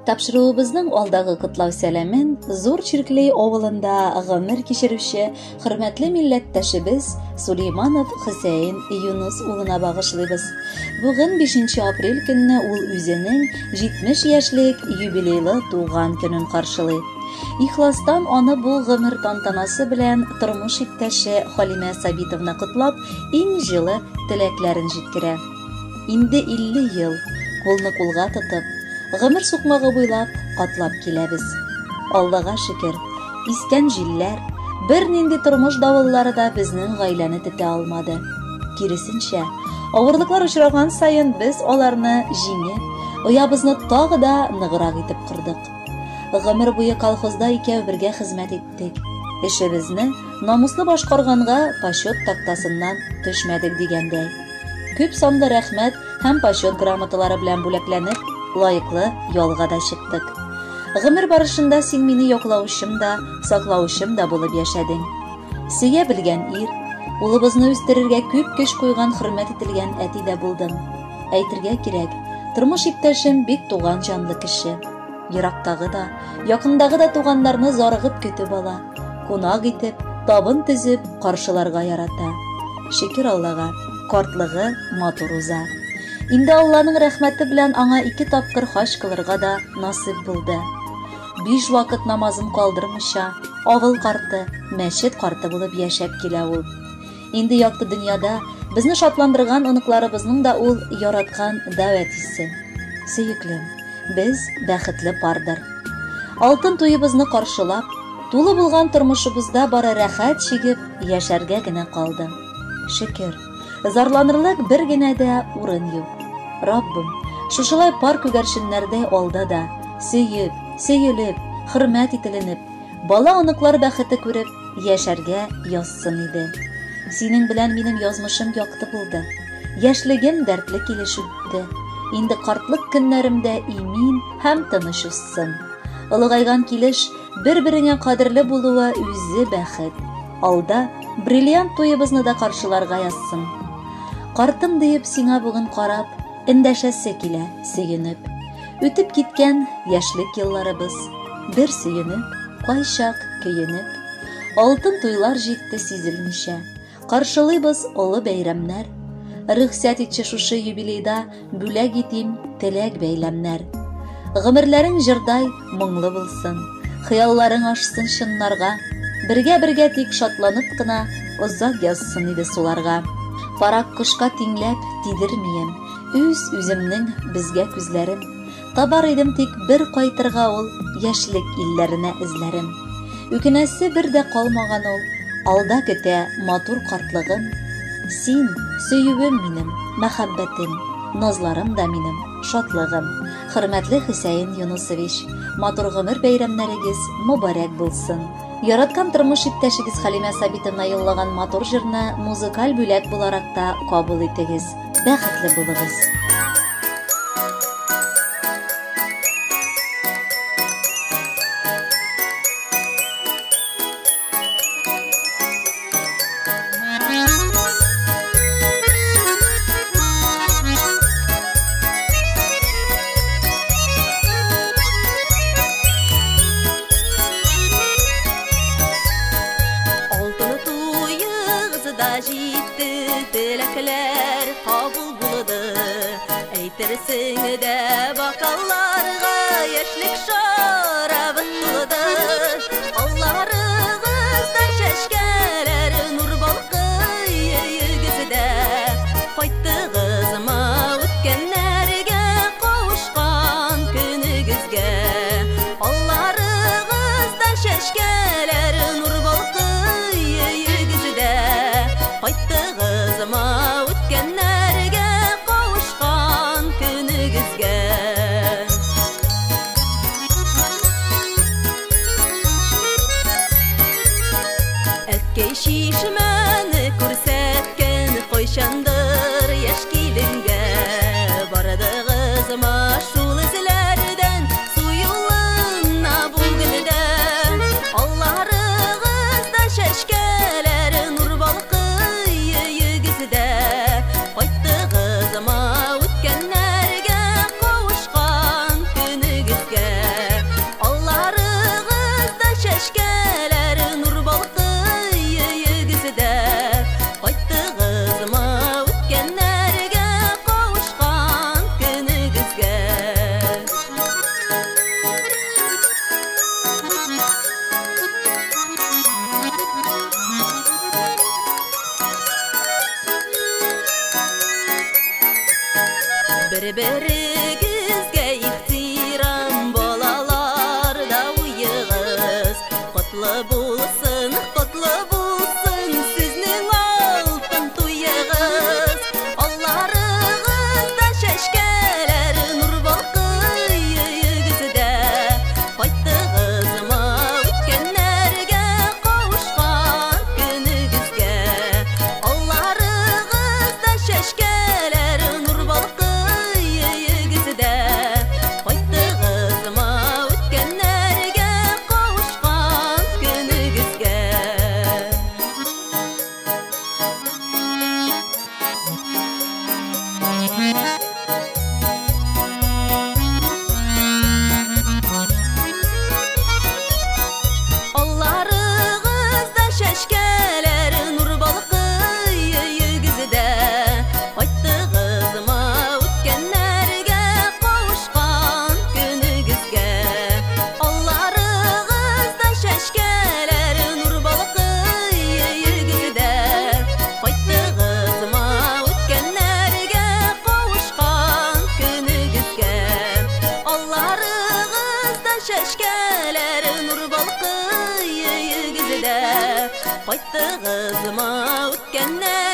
Тапшыруыбызның алдагы котлау сәламен Зур Чирклей авылында гомер кичерүче хөрмәтле милләттәшебез Сулейманов Хөсәен Юнус улына багышлыйбыз. Бүген 5 апрель көнне ул үзенең 70 яшьлек юбилейлы туган көнен каршылый. Ихластан аны бу гомер тантанасы белән тормыш иптәше Халимә Сабитовна котлап, иң җылы теләкләрен җиткерә. Инде 50 ел кулны кулга тотып, гомер сукмагы буйлап атлап киләбез. Аллага шөкер, искән җилләр, бернинди тормыш давыллары да безнең гаиләне тетә алмады. Киресенчә, авырлыклар очраган саен без аларны җиңеп, оябызны тагы да ныграк итеп кордык. Гомер буе колхозда икәү бергә хезмәт иттек. Эшебезне намуслы башкарганга почет тактасыннан төшмәдек дигәндәй. Күп санлы рәхмәт һәм почет грамоталары белән бүләкләнеп, лаеклы ялга да чыктык. Гомер барышында син мине яклаучым да, саклаучым да булып яшәдең. Сөя белгән ир, улыбызны үстерергә күп көч куйган хөрмәт ителгән әти дә булдың. Әйтергә кирәк, тормыш иптәшем бик туган җанлы кеше. Ерактагы да, якындагы да туганнарны зарыгып көтеп ала, кунак итеп, табын төзеп, каршыларга ярата. Шөкер Аллага, картлыгы матур уза. Инде Алланың рәхмәте белән аңа 2 тапкыр хаҗ кылырга да насыйп булды. 5 вакыт намазын калдырмыйча, авыл карты, мәчет карты булып яшәп килә ул. Инде якты дөньяда безне шатландырган оныкларыбызның да ул яраткан дәү әтисе. Сөеклем, без бәхетле пардыр. Алтын туебызны каршылап, тулы булган тормышыбызда бары рәхәт чигеп яшәргә генә калды. Шөкер, зарланырлык бер генә дә урын юк. Раббым, шушылай пар күгәрченнәрдәй алда да, сөеп, сөелеп, хөрмәт ителенеп, бала оныклар бәхете күреп, яшәргә язсын иде. Синең белән минем язмышым якты булды. Яшьлегем дәртле килеш үтте. Инде картлык көннәремдә имин һәм тыныч узсын. Олыгайган килеш бер-береңә кадерле булуы үзе бәхет. Алда бриллиант туебызны да каршыларга язсын. Картым диеп сиңа бүген карап, эндәшәсе килә, сөенеп. Үтеп киткән яшьлек елларыбыз, бер сөенеп, кайчак көенеп. Алтын туйлар җитте сизелмичә. Каршылыйбыз олы бәйрәмнәр. Рөхсәт итче шушы юбилейда бүләк итим теләк бәйләмнәр. Гомерләрең җырдай моңлы булсын, хыялларың ашсын чыннарга. Бергә-бергә тик шатланып кына озак язсын иде суларга. Парак кошка тиңләп тидермием, үз үземнең безгә күзләрем. Табар идем тик бер кайтырга ул яшьлек илләренә эзләрем. Үкенәсе бер дә калмаган ул, алда көтә матур картлыгым. Син, сөюем минем, мәхәббәтем, назларым да минем, шатлыгым. Хөрмәтле Хөсәен Юнусович, матур гомер бәйрәмнәрегез мөбарәк булсын. Яраткан тормыш иптәшегез Халимә Сабитовна юллаган матур җырны музыкаль бүләк буларак та кабул итегез. Бәхетле булыгыз. Теләкләр кабул булды, әйтерсең дә бокалларга яшьлек шарабы тулды. Алларыгызда чәчкәләр нур балкый йөзегездә, кайттыгызмы үткәннәргә кавышкан көнегезгә. Алларыгызда чәчкәләр нур балкый йөзегездә, кайттыгызмы үткәннәргә кавышкан көнегезгә. Әткәй чишмәне күрсәткән кайчандыр яшь киленгә, бардыгызмы шул эзләрдән су юлына бүген дә. Алларыгызда чәчкәләр нур балкый Бер-берегезгә ихтирам, балалар да уегыз. Котлы булсын, котлы булсын сезнең алтын туегыз. Алларыгызда чәчкәләр нур балкый йөзегездә. Кайттыгызмы үткәннәргә, кавышкан көнегезгә? Алларыгызда чәчкәләр нур балкый йөзегездә. Кайттыгызмы үткәннәргә, кавышкан көнегезгә? Алларыгызда чәчкәләр нур балкый йөзегездә. Кайттыгызмы үткәннәргә, кавышкан көнегезгә? Алларыгызда чәчкәләр нур балкый йөзегездә. Кайттыгызмы үткәннәргә, кавышкан көнегезгә? Алларыгызда чәчкәләр нур балкый йөзегездә. Кайттыгызмы үткәннәргә?